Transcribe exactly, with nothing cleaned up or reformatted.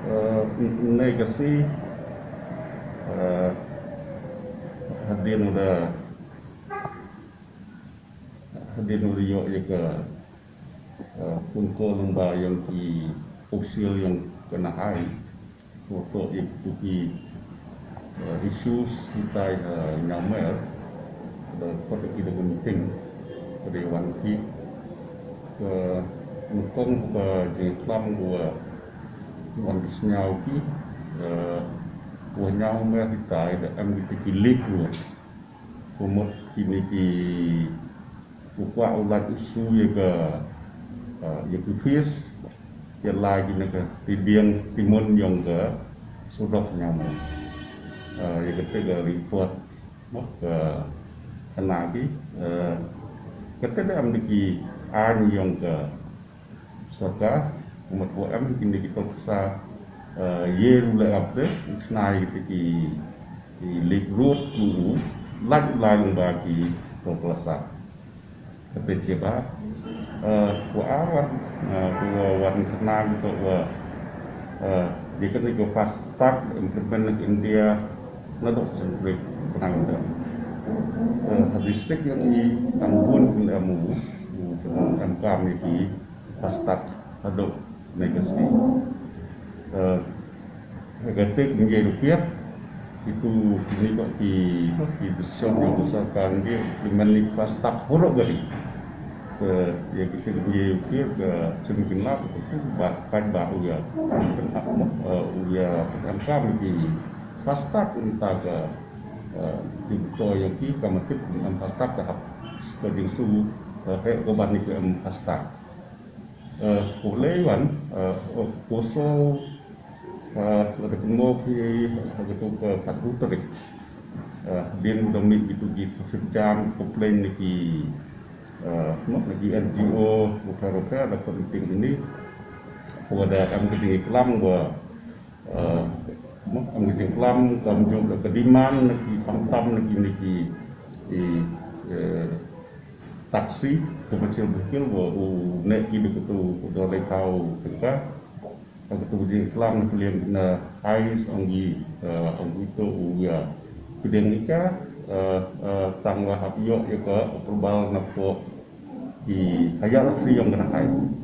Eh, n- ne ka sngi, eh, hadien u da, hadien u da ïoh ïa ka, eh, phone call lyngba ïong ki official ïong ka Nahai. Ko to ïa ki, eh, issues kita ïa, eh, Ñiawmer. Da kot ki da ka meeting. Ka dei wan ki, ka nyngkong ka jingklam ko, eh, wan ki sñiaw ki, eh, ko Ñiawmer kita da em kita ki lake road. Ko mut kine ki, u kwah u lait u shu ïa ka, eh, ïa ka fees, ïa lai ki na ka ti biang ti mon ïong ka sodok Ñiawmer. Eh, ïa kata ka report, mo, ka khana ki, eh, kata da em da ki aiñ ïong ka sorkar, mut wa em kine ki tol pisa, eh, ye ru le ap de, isnai ki, ki lake road ku u, lak lang ba ki tol pisa. Kata che ba, eh, wa awan, eh, wa wan khana ki to wa, eh, di kane ko FASTag implement na India, na dok sentrik penang da. Eh, ha district ïong i tang bun kin amu, kin am kam ïa ki FASTag haduh ne ka sngi. Eh, ha kata ka ngi rupiah, itu kini ko ki, ki decision ïong ka sorkar ngi implement ni FASTag horo gari. Eh, ïa kita ngi rupiah ka chim kin lap, kita ba, ba, ba, u ïa, eh, u ïa, em kam ki FASTag mynta ka, eh, ki to ïa ki ka matip em FASTag ka hap. Ka jingsngew, eh, he ko ban ni ka em FASTag. Eh, ko lei wan, eh, ko so, eh, da kynmaw ki, eh, ka tu ka katu tarik. Eh, din da mih ki tu ki traffic jam, complain na ki, eh, no, na ki N G O, rupa-rupa, da ka meeting ini. Ko da em ka jingklam wa, eh, mo, em ka jingklam, kam jong da ka demand, na ki khamtam, na ki, na ki, eh, taxi, commercial vehicle, wa u ne ki da ka tu, da lai tau tyngka. Ka tu jingklam na pynliam na ICE ong i, eh, ong i to u ïa. Pdeng ika, eh, eh, tang wa hap ïoh ïa ka approval na pok ki higher authority ïong ka Nahai.